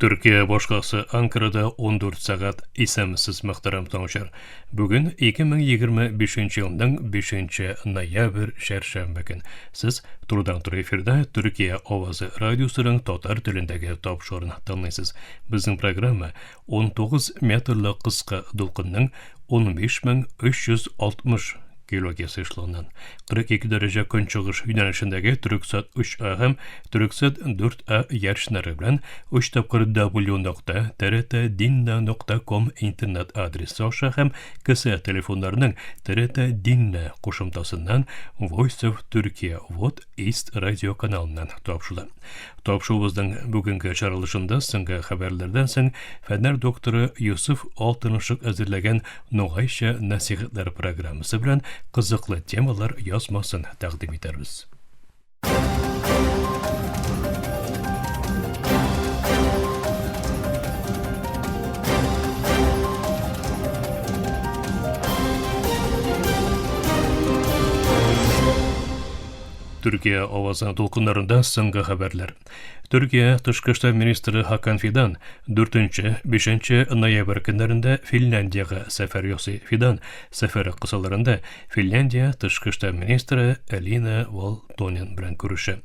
Төркия башкаласы Анкарада 14 сәгать. Исәнмесез, мөхтәрәм тыңлаучылар. Бүген 2025 елның 5 ноябрь чәршәмбе көн. Сез турыдан-туры эфирда Төркия авазы радиосының татар телендәге тапшыруын тыңлыйсыз. Безнең программа 19 метрлы кыска дулкынның 15360 килогерц ешлыгыннан 42 дәрәҗә көнчыгыш юнәлешендәге Төрексат 3А һәм Төрексат 4А яршнары белән 3 тапкыр w.trtdinna.com интернет адресы аша һәм кесә телефоннарының TRT Dinna кушымтасыннан Voice of Turkey Вот East радио каналыннан тапшыла. Тапшыруыбызның бүгенге чыгарылышында соңгы хәбәрләрдән соң фәннәр докторы Йосыф Алтынышык әзерләгән Ногайча нәсихәтләр программасы белән кызыклы темалар язмасын тәкъдим итәрбез. Төркия авазы дулкыннарында соңгы хәбәрләр. Төркия тышкы эшләр министры Хакан Фидан 4-5 ноябрь көннәрендә Финляндиягә сәфәр ясый. Фидан сәфәре кысаларында Финляндия тышкы эшләр министры Элина Валтонен белән күрешә.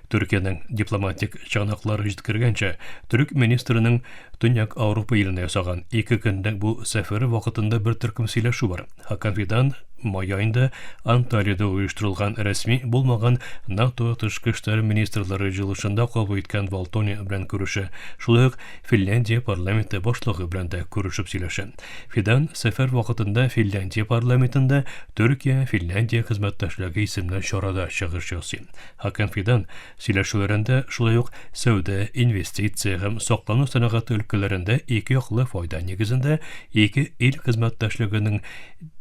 Төркиянең дипломатик чыганаклары җиткергәнчә, төрек министрының Төньяк Ауропа иленә ясаган ике көнлек бу сәфәре вакытында бер төркем сөйләшү бар. Хакан Фидан май аенда Анталиядә оештырылган рәсми булмаган НАТО тышкы эшләр министрлары җыелышында кабул иткән Валтони белән күрешә, шулай ук Финляндия парламенты башлыгы белән дә күрешеп сөйләшә. Фидан сәфәр вакытында Финляндия парламентында Төркия-Финляндия хезмәттәшлеге исемле чарада чыгыш ясый. Хакан Фидан Сөйләшүләрендә шулай ук сәүдә, инвестиция һәм саклану сәнәгате өлкәләрендә ике яклы файда нигезендә ике ил хезмәттәшлегенең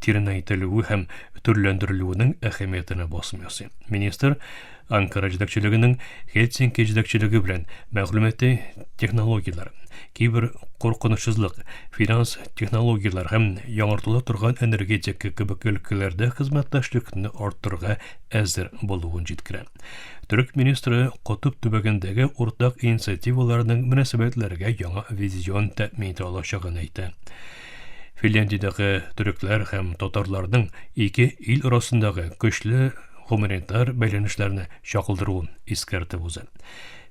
тирәнәйтелүе һәм төрләндерелүенең әһәмиятенә басым ясый. Министр Анкара җитәкчелегенең Хельсинки җитәкчелеге белән мәгълүмати технологияләр, кибер куркынычсызлык, финанс технологияләр һәм яңартыла торган энергетика кебек өлкәләрдә хезмәттәшлекне арттырырга әзер булуын җиткерә. Төрек министры Котып төбәгендәге уртак инициативаларның мөнәсәбәтләргә яңа визион тәэмин итә алачагын әйтә. Финляндиядәге төрекләр һәм татарларның ике ил арасындагы көчле гуманитар бәйләнешләрне чагылдыруын искәртеп уза.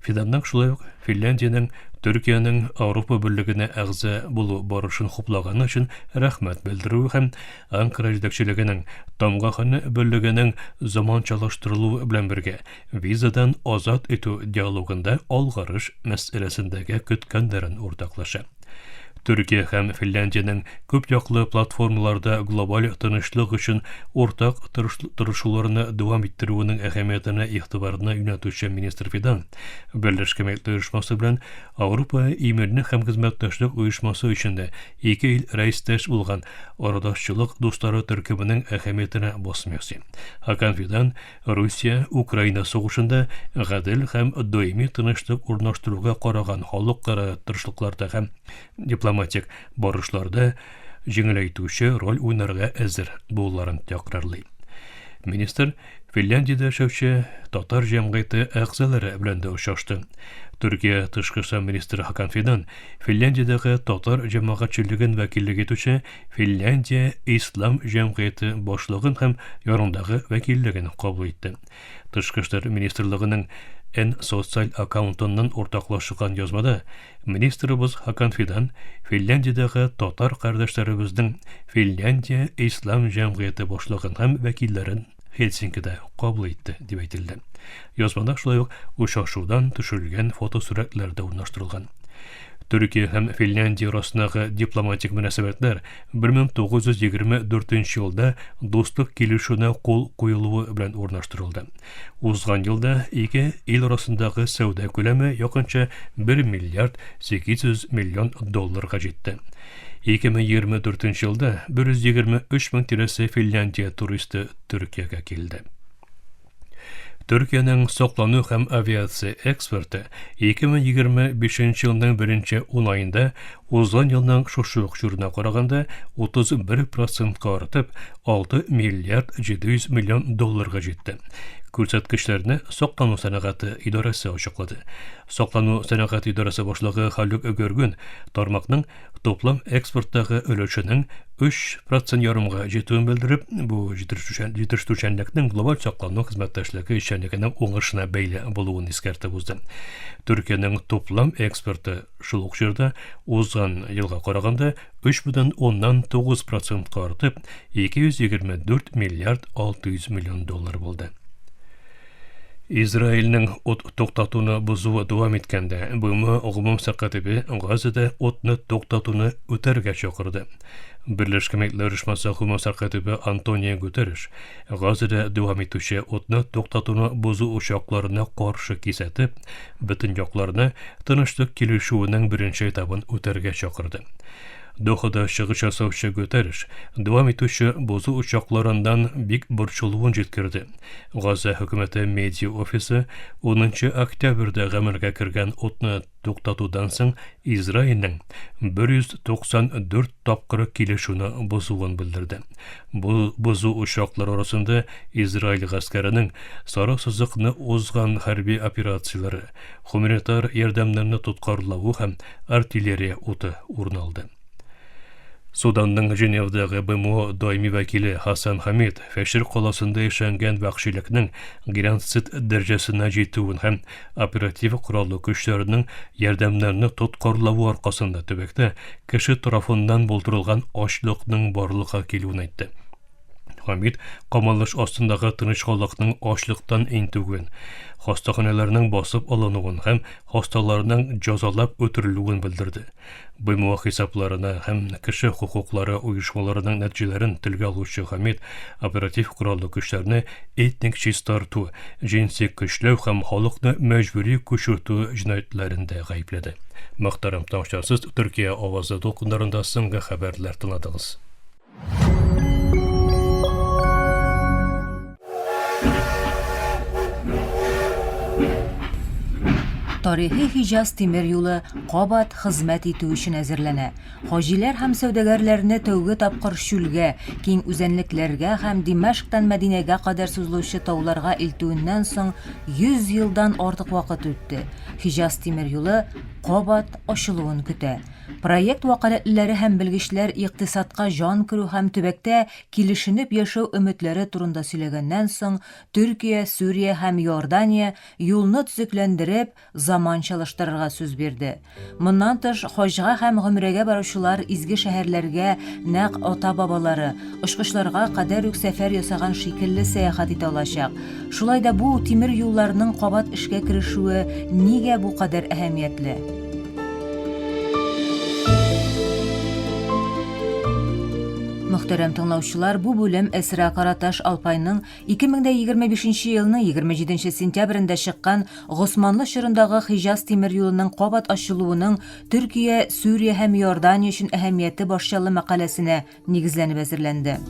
Фиданның шулай ук Финляндиянең Төркиянең Ауропа Берлегенә әгъза булу барышын хуплаганы өчен рәхмәт белдерүе һәм Анкара җитәкчелегенең Тамгаханә берлегенең заманчалаштырылуы белән бергә визадан азат итү диалогында алгарыш мәсьәләсендәге көткәннәрен уртаклаша. Төркия һәм Финляндиянең күп яклы платформаларда глобаль тынычлык өчен уртак тырышуларны дәвам иттерүенең әһәмиятенә игътибарны юнәтүче министр Фидан Берләшкән Милләтләр Оешмасы белән Ауропа иминлек һәм хезмәттәшлек оешмасы өчен дә ике ил рәистәш булган Арадашчылык дуслары төркеменең әһәмиятенә басым ясый. Хакан Фидан Русия Украина сугышында гадел һәм даими тынычлык урнаштыруга караган халыкара тырышлыкларда һәм дипломатик барышларда җиңеләйтүче роль уйнарга әзер булуларын тәкрарлый. Министр Финляндиядә яшәүче татар җәмгыяте әгъзалары белән дә очрашты. Төркия тышкы эшләр министры Хакан Фидан Финляндиядәге татар җәмәгатьчелеген вәкиллек итүче Финляндия ислам җәмгыяте башлыгын һәм янындагы вәкиллеген кабул итте. Тышкы эшләр министрлыгының N социаль аккаунтыннан уртаклашылган язмада министрыбыз Хакан Фидан Финляндиядәге татар кардәшләребезнең Финляндия ислам җәмгыяте башлыгын һәм вәкилләрен Хельсинкида кабул итте, дип әйтелде. Язмада шулай ук очрашудан төшерелгән фотосурәтләр дә урнаштырылган. Төркия һәм Финляндия арасындагы дипломатик мөнәсәбәтләр 1924 елда дуслык килешүенә кул куелуы белән урнаштырылды. Узган елда ике ил арасындагы сәүдә күләме якынча 1 миллиард 800 миллион долларга җитте. 2024 елда 123 мең тирәсе Финляндия туристы Төркиягә килде. Төркиянең саклану һәм авиация экспорты 2025 елның беренче ун аенда узган елның шушы ук чорына караганда 31 процентка артып, 6 миллиард 700 миллион долларга җитте. Күрсәткечләрне Саклану сәнәгате идарәсе ачыклады. Саклану сәнәгате идарәсе башлыгы Халюк Гөргүн тармакның туплам экспорттагы өлешенең 3 процент ярымга җитүен белдереп, бу җитештерүчәнлекнең глобаль саклану хезмәттәшлеге эшчәнлегенең уңышына бәйле булуын искәртеп узды. Төркиянең туплам экспорты шул ук чорда узган елга караганда 3,9 процентка артып, 224 миллиард 600 миллион доллар булды. Израильнең ут туктатуны бозуы дәвам иткәндә, БМО гомум сәркатибе Газада утны туктатуны үтәргә чакырды. Берләшкән Милләтләр Оешмасы гомум сәркатибе Антонио Гутерреш Газада дәвам итүче утны туктатуны бозу очракларына каршы кисәтеп, бөтен якларны тынычлык килешүенең беренче этабын үтәргә чакырды. Дохада чыгыш ясаучы Гутерреш дәвам итүче бозу очракларыннан бик борчылуын җиткерде. Газа хөкүмәте медиа офисы 10 октябрьдә гамәлгә кергән утны туктатудан соң Израильнең 194 тапкыр килешүне бозуын белдерде. Бу бозу очраклары арасында Израиль гаскәренең сары сызыкны узган хәрби операцияләре, гуманитар ярдәмнәрне тоткарлавы һәм артиллерия уты урын алды. Суданның Женевдагы БМО даими вәкиле Хасан Хамид Фәшир каласында яшәнгән вәхшилекнең геноцид дәрәҗәсенә җитүен һәм оператив кораллы көчләренең ярдәмнәрне тоткарлавы аркасында төбәктә кеше тарафыннан булдырылган ачлыкның барлыкка килүен әйтте. Хамид камалыш астындагы тыныч халыкның ачлыктан интегүен, хастаханәләрнең басып алынуын һәм хасталарның җәзалап үтерелүен белдерде. БМО хисапларына һәм кеше хокуклары оешмаларының нәтиҗәләрен телгә алучы Хамид оператив кораллы көчләрне этник чистарту, җенси көчләү һәм халыкны мәҗбүри күчертү җинаятьләрендә гаепләде. Мөхтәрәм тыңлаучылар, сез Төркия авазы дулкыннарында соңгы хәбәрләр тыңладыгыз. Тарихи Хиҗаз тимер юлы кабат хезмәт итү өчен әзерләнә. Хаҗиләр һәм сәүдәгәрләрне тәүге тапкыр чүлгә, киң үзәнлекләргә һәм Димәшктан Мәдинәгә кадәр сузылучы тауларга илтүеннән соң 100 елдан артык вакыт үтте. Хиҗаз тимер юлы кабат ачылуын көтә. Проект вәкаләтлеләре һәм белгечләр икътисадка җан керү һәм төбәктә килешенеп яшәү өметләре турында сөйләгәннән соң, Төркия, Сүрия һәм Иордания юлны төзекләндереп, заманчалаштырырга сүз бирде. Моннан тыш, хаҗга һәм гомрәгә баручылар изге шәһәрләргә нәкъ ата-бабалары, очкычларга кадәр үк сәфәр ясаган шикелле сәяхәт итә алачак. Шулай да бу тимер юлларның кабат эшкә керешүе нигә бу кадәр әһәмиятле? Мөхтәрәм тыңлаучылар, бу бүлем Эсра Караташ Алпайның 2025 елның 27 сентябрендә чыккан Госманлы чорындагы Хиҗаз тимер юлының кабат ачылуының Төркия, Сүрия һәм Иордания өчен әһәмияте башчалы мәкаләсенә нигезләнеп әзерләнде.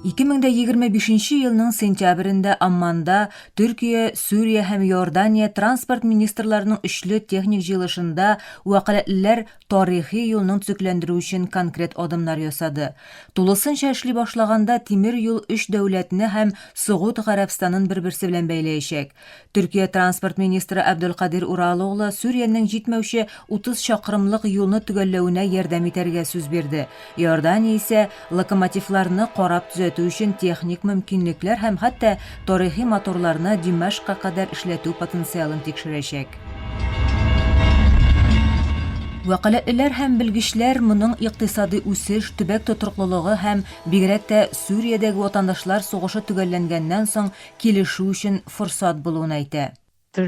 2025 елның сентябрендә Амманда Төркия, Сүрия һәм Иордания транспорт министрларының өчле техник җыелышында вәкаләтлеләр тарихи юлның төзекләндерү өчен конкрет адымнар ясады. Тулысынча эшли башлаганда тимер юл өч дәүләтне һәм Согуд Гарәбстанын бер-берсе белән бәйләячәк. Төркия транспорт министры Әбделкадир Уралоглы Сүриянең җитмәүче 30 чакрымлык юлны төгәлләвенә ярдәм итәргә сүз бирде. Иордания исә локомотивларны карап төзәтү өчен техник мөмкинлекләр һәм хәтта тарихи моторларны Димәшкка кадәр эшләтү потенциалын тикшерәчәк. Вәкаләтлеләр һәм белгечләр моның икътисадый үсеш, төбәк тотрыклылыгы һәм бигрәк тә Сүриядәге ватандашлар сугышы төгәлләнгәннән соң килешү өчен форсат булуын әйтә. Бу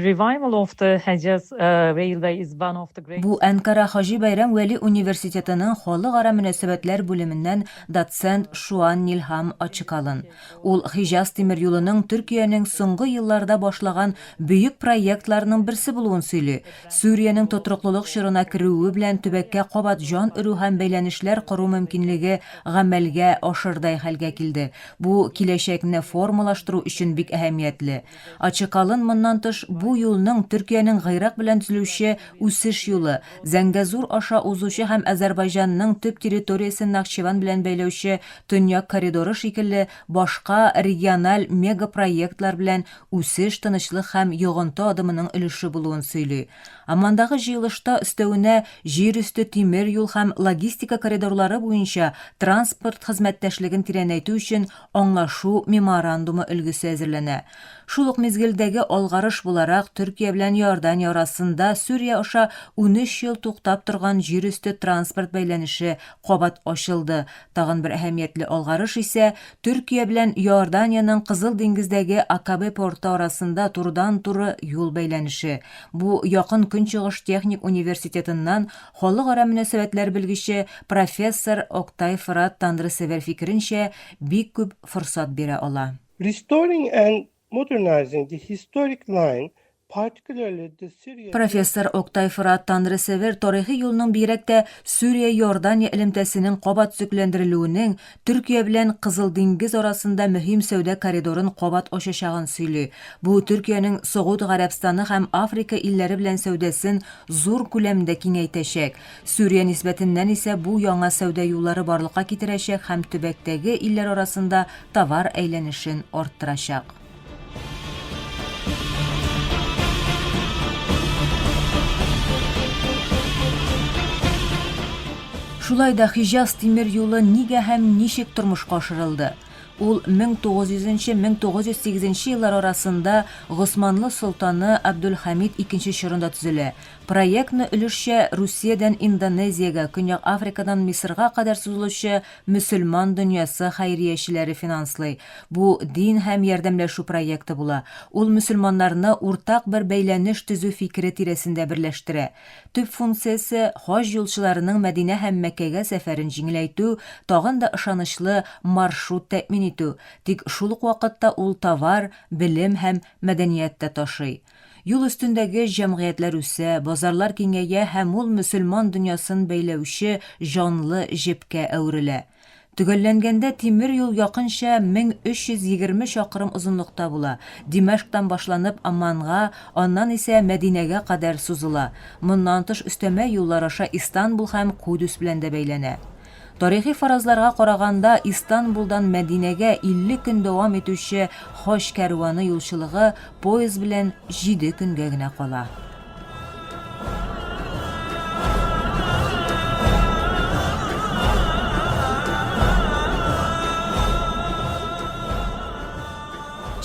Әнкара Хаҗи Бәйрәм Вәли университетының халыкара мөнәсәбәтләр бүлеменнән доцент Шуан Нилһам Ачыкалын. Ул Хиҗаз тимер юлының Төркиянең соңгы елларда башлаган бөек проектларының берсе булуын сөйли. Сүриянең тотрыклылык чорына керүе белән төбәккә кабат җан өрү һәм бәйләнешләр кору мөмкинлеге гамәлгә ашырдай хәлгә килде. Бу киләчәкне формалаштыру өчен бик әһәмиятле. Ачыкалын моннан тыш, бу юлның Төркиянең Гыйрак белән төзелүче үсеш юлы, Зәңгәзур аша узучы һәм Азәрбайҗанның төп территориясен Нахчыван белән бәйләүче Төньяк коридоры шикелле башка региональ мегапроектлар белән үсеш, тынычлык һәм йогынты адымының өлеше булуын сөйли. Аммандагы җыелышта өстәвенә җир өсте тимер юл һәм логистика коридорлары буенча транспорт хезмәттәшлеген тирәнәйтү өчен аңлашу меморандумы өлгесе әзерләнә. Шул ук мизгелдәге алгарыш буларак, Төркия белән Иордания арасында Сүрия аша 13 ел туктап торган җир өсте транспорт бәйләнеше кабат ачылды. Тагын бер әһәмиятле алгарыш исә, Төркия белән Иорданиянең Кызыл диңгездәге Акабе порты арасында турыдан-туры юл бәйләнеше. Бу Якын Көнчыгыш техник университетыннан халыкара мөнәсәбәтләр белгече профессор Октай Фырат Танрысевер фикеренчә, бик күп форсат бирә ала. Restoring and modernizing the historic line, Профессор Октай Фырат Танрысевер тарихи юлның бигрәк тә Сүрия-Иордания элемтәсенең кабат төзекләндерелүенең Төркия белән Кызыл диңгез арасында мөһим сәүдә коридорын кабат ачачагын сөйли. Бу Төркиянең Согуд Гарәбстаны һәм Африка илләре белән сәүдәсен зур күләмдә киңәйтәчәк. Сүрия нисбәтеннән исә бу яңа сәүдә юллары барлыкка китерәчәк һәм төбәктәге илләр арасында товар әйләнешен арттырачак. Шулай да Хиҗаз тимер юлы нигә һәм ничек тормышка ашырылды? Ул 1900-1908 еллар арасында Госманлы солтаны Абдулхамид икенче чорында төзелә. Проектны өлешчә Русиядән Индонезиягә, Көньяк Африкадан Мисырга кадәр сузылучы Мөселман дөньясы хәйриячеләре финанслый. Бу дин һәм ярдәмләшү проекты була. Ул мөселманнарны уртак бер бәйләнеш төзү фикере тирәсендә берләштерә. Төп функциясе, хаҗ юлчыларының Мәдинә һәм Мәккәгә сәфәрен җиңеләйтү, тагын да ышанычлы маршрут тәэмин итү, тик шул ук вакытта ул товар, белем һәм мәдәният тә ташый. Юл өстендәге җәмгыятьләр үсә, базарлар киңәя һәм ул мөселман дөньясын бәйләүче җанлы җепкә әверелә. Төгәлләнгәндә тимер юл якынча 1320 чакрым озынлыкта була, Димәшктан башланып Амманга, аннан исә Мәдинәгә кадәр сузыла. Моннан тыш өстәмә юллар аша Истанбул һәм Кудүс белән дә бәйләнә. Тарихи фаразларга караганда, Истанбулдан Мәдинәгә 50 көн дәвам итүче хаҗ кәрваны юлчылыгы поезд белән җиде көнгә генә кала.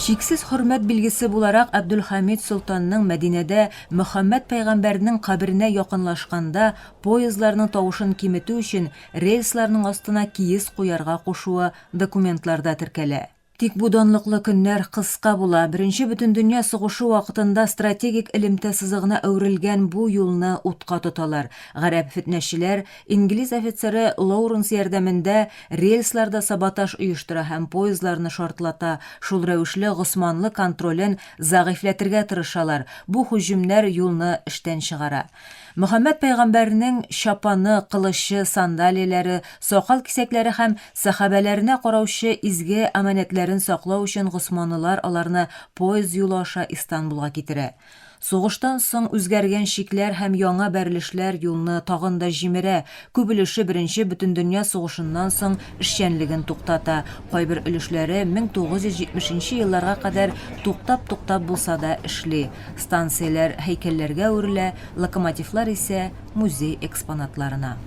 Чиксез хөрмәт билгесе буларак Әбдулхамид солтанның Мәдинәдә Мөхәммәд пәйгамбәрнең каберенә якынлашканда Поездларның тавышын киметү өчен рельсларның астына киез куярга кушуы документларда теркәлә. Тик бу данлыклы көннәр кыска була. Беренче бөтендөнья сугышы вакытында стратегик элемтә сызыгына әверелгән бу юлны утка тоталар. Гарәп фетнәчеләр инглиз офицеры Лоуренс ярдәмендә рельсларда саботаж оештыра һәм поездларны шартлата, шул рәвешле госманлы контролен зәгыйфьләтергә тырышалар. Бу һөҗүмнәр юлны эштән чыгара. Мөхәммәд пәйгамбәрнең чапаны, кылычы, сандалияләре, сакал кисәкләре һәм сәхабәләренә караучы изге амәнәтләрен саклау өчен госманлылар аларны поезд юлы аша Истанбулга китерә. Сугыштан соң үзгәргән чикләр һәм яңа бәрелешләр юлны тагын да җимерә, күп өлеше Беренче бөтендөнья сугышыннан соң эшчәнлеген туктата, кайбер өлешләре 1970 нче елларга кадәр туктап-туктап булса да эшли. Станцияләр һәйкәлләргә әверелә, локомотивлар исә, музей экспонатларына.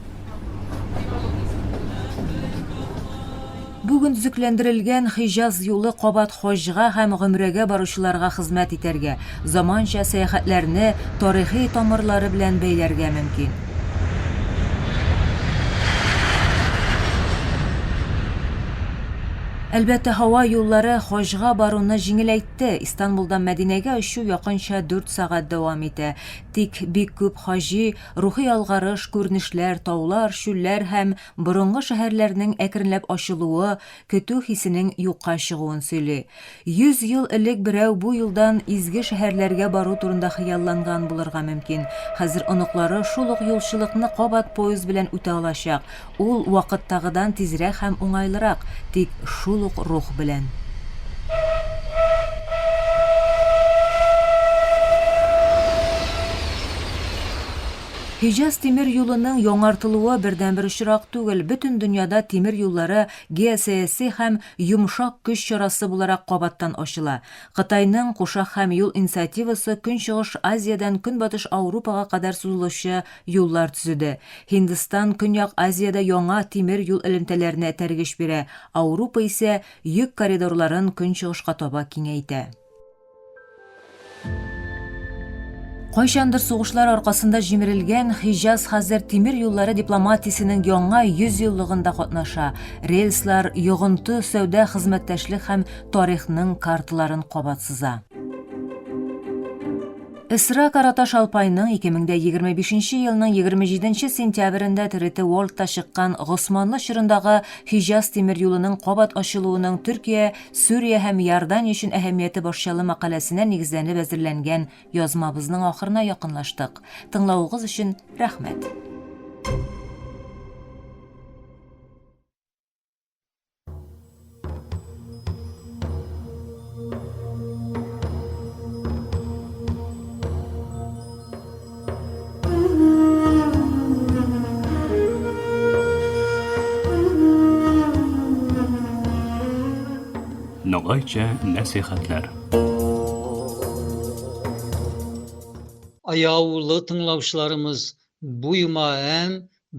Бүген төзекләндерелгән Хиҗаз юлы кабат хаҗга һәм гомрәгә баручыларга хезмәт итәргә, заманча сәяхәтләрне тарихи тамырлары белән бәйләргә мөмкин. Әлбәттә, һава юллары хаҗга баруны җиңеләйтте. Истанбулдан Мәдинәгә очу якынча дүрт сәгать дәвам итә. Тик бик күп хаҗи рухи алгарыш, күренешләр, таулар, чүлләр һәм борынгы шәһәрләрнең әкренләп ачылуы, көтү хисенең юкка чыгуын сөйли. 100 ел элек берәү бу юлдан изге шәһәрләргә бару турында хыялланган булырга мөмкин. Хәзер оныклары шул ук юлчылыкны кабат поезд белән үтә алачак. Ул вакыттагыдан тизрәк һәм уңайлырак, тик шул ук рух белән. Һиҗаз тимер юлының яңартылуы бердәнбер очрак түгел, бөтен дөньяда тимер юллары геосәяси һәм йомшак көч чарасы буларак кабаттан ачыла. Кытайның Кушак һәм юл инициативасы Көнчыгыш Азиядән Көнбатыш Аурупага кадәр сузылучы юллар төзеде. Һиндстан Көньяк Азиядә яңа тимер юл элемтәләренә этәргеч бирә, Аурупа исә йөк коридорларын көнчыгышка таба киңәйтә. Кайчандыр сугышлар аркасында җимерелгән Хиҗаз хәзер тимер юллары дипломатиясенең яңа 100 еллыгында катнаша. Рельслар, йогынты, сәүдә, хезмәттәшлек һәм тарихның карталарын кабат сыза. Эсра Караташ Алпайның 2025 елның 27 сентябрендә TRT World-та чыккан Госманлы чорындагы Хиҗаз тимер юлының кабат ачылуының Төркия, Сүрия һәм Иордания өчен әһәмияте башчалы мәкаләсенә нигезләнеп әзерләнгән язмабызның ахырына якынлаштык. Тыңлавыгыз өчен рәхмәт. Ногайча нәсихәтләр. Аяулы тыңлаучыларымыз, бу юма әм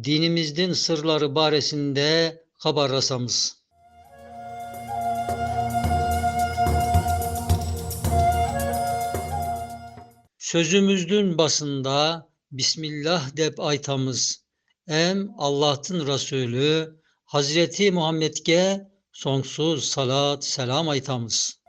dinimizdin sırları baresinde habarlasamız. Sözümüzdün basında Bismillah dep aytamız. Em Allah'ın Resulü Hazreti Muhammed'ge sonsuz salat selam aytamız.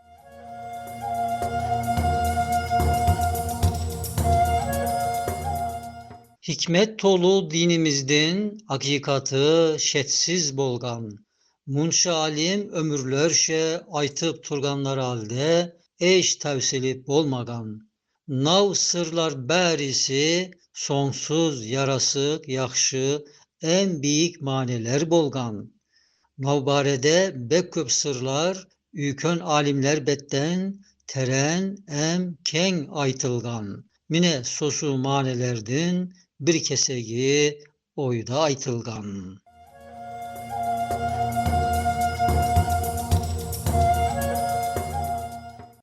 Hikmet tolu dinimizdin hakikatı şetsiz bolgan. Munşa alim ömürlerşe aytıp turganlar halde eş tavsilip bolmagan. Nav sırlar bərisi sonsuz yarasık yaxşı en büyük maneler bolgan. Navbarede bek köp sırlar üyken alimler betten teren em ken aytılgan. Mine sosu manelerdin bir kesegi oyda aytılgan.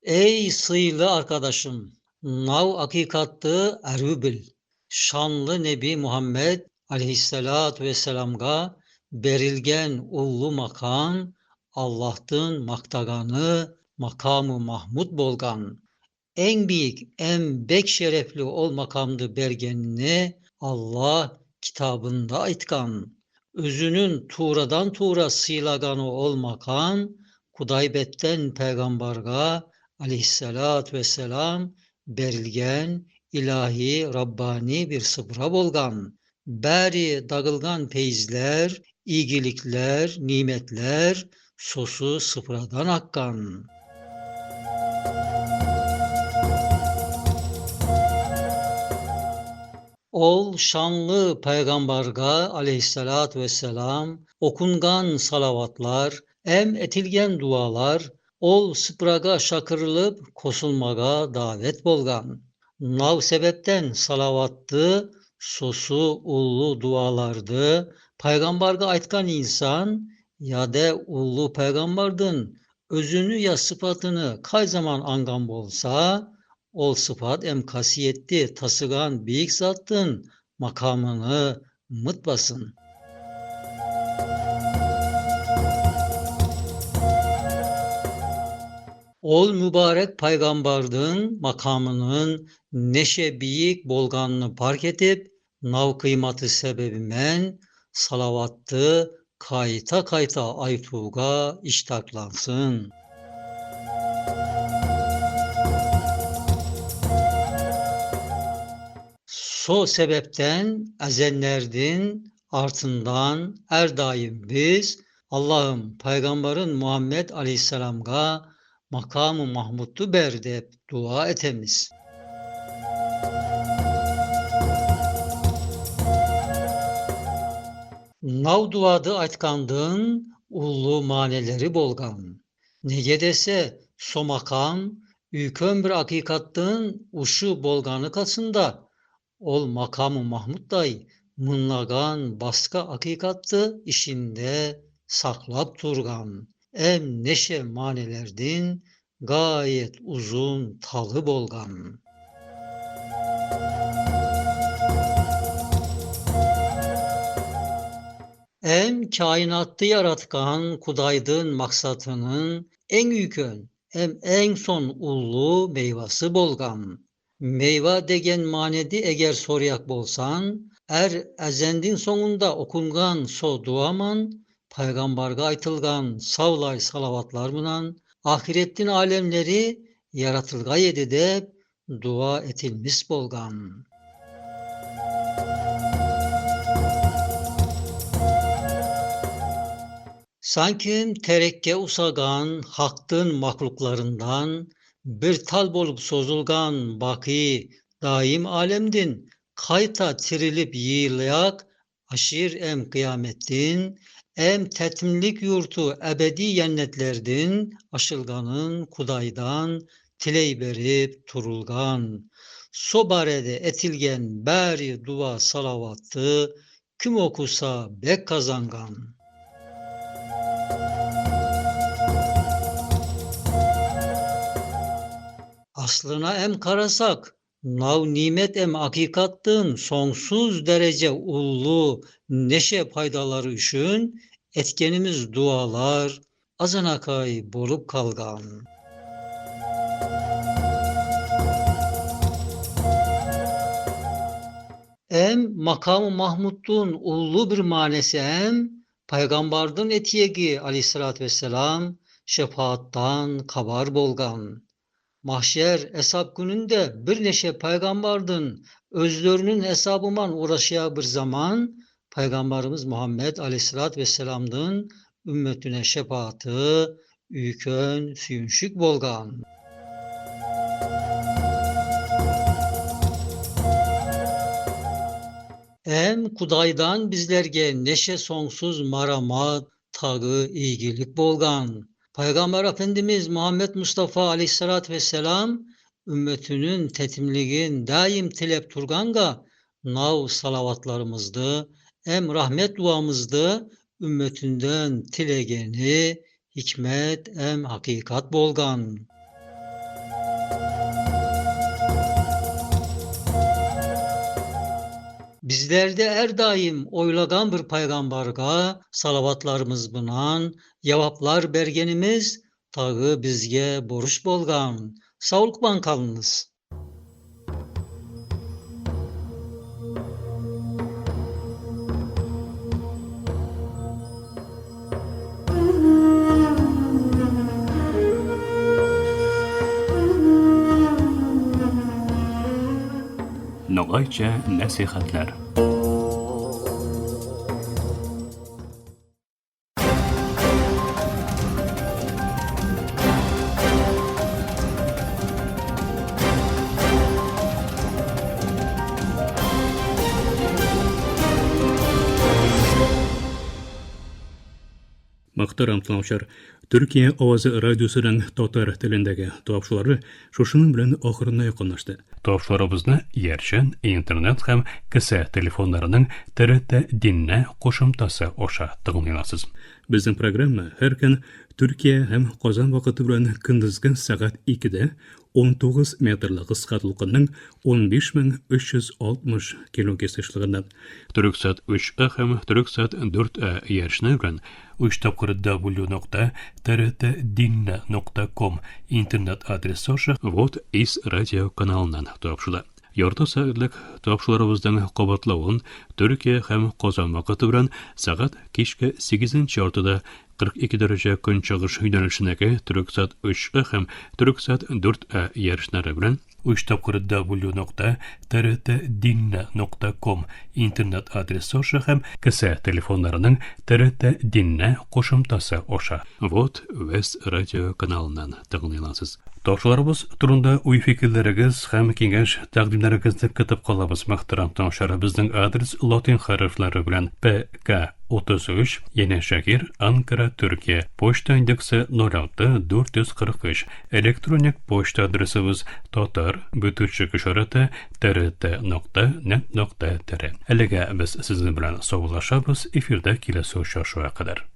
Ey sıylı arkadaşım, nav hakikatlı erü. Şanlı Nebi Muhammed aleyhissalatü vesselam'a berilgen ullu makam, Allah'tın maktaganı, makamı Mahmud bolgan. En büyük, en bek şerefli ol makamdı bergenini Allah kitabında aytkan. Özünün tuğradan tuğra sıylaganı ol makam, Kudaybetten peygamberga aleyhissalatü vesselam berilgen ilahi Rabbani bir sıfra bolgan. Bari dağılgan peyizler, iyilikler, nimetler sosu sıfradan akkan. Ol şanlı peygamberga aleyhissalatü vesselam okungan salavatlar, em etilgen dualar, ol sıpraga şakırılıp kosulmaga davet bolgan. Nav sebepten salavattı, sosu ullu dualardı. Peygamberga aytkan insan ya de ullu peygamberdin özünü ya sıfatını kay zaman angan bolsa, ol sıfat em kasiyetli tasıgan büyük zattın makamını mıtbasın. Ol mübarek peygamberdin makamının neşe büyük bolganını park etip, nav kıymatı sebebimen salavattı kayta kayta aytuğa iştaklansın. So sebepten ezenlerdin artından er daim biz Allah'ım Peygamberin Muhammed Aleyhisselam'a makamı Mahmud'u ber dep dua etemiz. Nav duadı aytkandın ullu maneleri bolgan. Nege dese so makam üyken bir hakikattın uşu bolganı kasında. Ол makamı Mahmudday mınlagan baska hakikattı işinde saklap turgan. Em neşe manelerdin gayet uzun talı bolgan. Em kainattı yaratkan Kudaydın maksatının en üyükön, em en son ullu meyvası bolgan. Meyva degen manedi eger soruyak bolsan, ezendin sonunda okungan so duaman, peygambarga aytılgan savlay salavatlar mınan, ahirettin alemleri yaratılgay edi dep dua etilmis bolgan. Sanki terekke usagan haktın mahluklarından bir tal bolup sozulgan baki daim alemdin kayta tirilip yığılayak aşir em kıyamettin em tetimlik yurtu ebedi cennetlerdin aşılganın kudaydan tiley berip turulgan. Sobarede etilgen bari dua salavattı kim okusa bek kazangan. Aslına em karasak, nav nimet em hakikattın sonsuz derece ullu neşe paydaları üçün etkenimiz dualar azanakay bolup kalgan. Em makamı Mahmud'un ullu bir manesi em peygambardın etiyegi aleyhissalatü vesselam şefaattan kabar bolgan. Mahşer hesap gününde bir neşe peygambardın özlerinin hesabıman uğraşıya bir zaman Peygamberimiz Muhammed Aleyhisselatü Vesselam'dın ümmetine şefaati üyükön sүйünşük bolgan. Em Kudaydan bizlerge neşe sonsuz maramat, tagı iyilik bolgan. Peygamber Efendimiz Muhammed Mustafa Aleyhisselatü Vesselam ümmetinin tetimligin daim tilep turganga nav salavatlarımızdı, em rahmet duamızdı, ümmetinden tilegeni hikmet em hakikat bolgan. Bizlerde er daim oylagan bir peygamberga salavatlarımız bunan, cevaplar bergenimiz tağı bizge boruç bolgan. Sağlıkman kalınız. Nogaycha nasihatlar. Мөхтәрәм тыңлаучылар, Төркия авазы радиосының татар телендәге тапшырулары шушының белән ахырына якынлашты. Тапшыруларыбызны иярчен интернет һәм кесә телефоннарының ТРТ Динне кушымтасы аша тыңлый аласыз. Безнең программа һәр көн Төркия һәм Казан вакыты белән көндезге сәгать 2-дә 19 метрлы кыска дулкынның 15360 килогерц ешлыгыннан Төрексат 3А һәм Төрексат 4А иярчене белән 3 тапкыр w.trtdinne.com интернет адресы аша Вот из радио каналыннан тапшыла. Ярты сәгатьлек тапшыруларыбызның кабатлавын Төркия һәм Казан вакыты белән сәгать кичке 8:30-да 42 дәрәҗә көнчыгыш юнәлешендәге Төрексат 3А һәм Төрексат 4А иярченнәре белән 3 тапкыр w.trtdinne.com интернет адресы аша һәм кесә телефоннарының ТРТ Динне кушымтасы аша Вот Вест радио каналыннан тыңлый аласыз. Тапшыруларыбыз турында уй-фикерләрегез һәм киңәш тәкъдимнәрегезне көтеп калабыз. Мөхтәрәм тыңлаучылар, безнең адрес латин хәрефләре белән P K 33, Yenişehir, Ankara, Türkiye. Почта индексы 06 443. Электроник почта адресыбыз татар бөтүчек ишарәте trt.net.tr. Әлегә без сезнең белән саубуллашабыз, эфирдә киләсе очрашуга кадәр.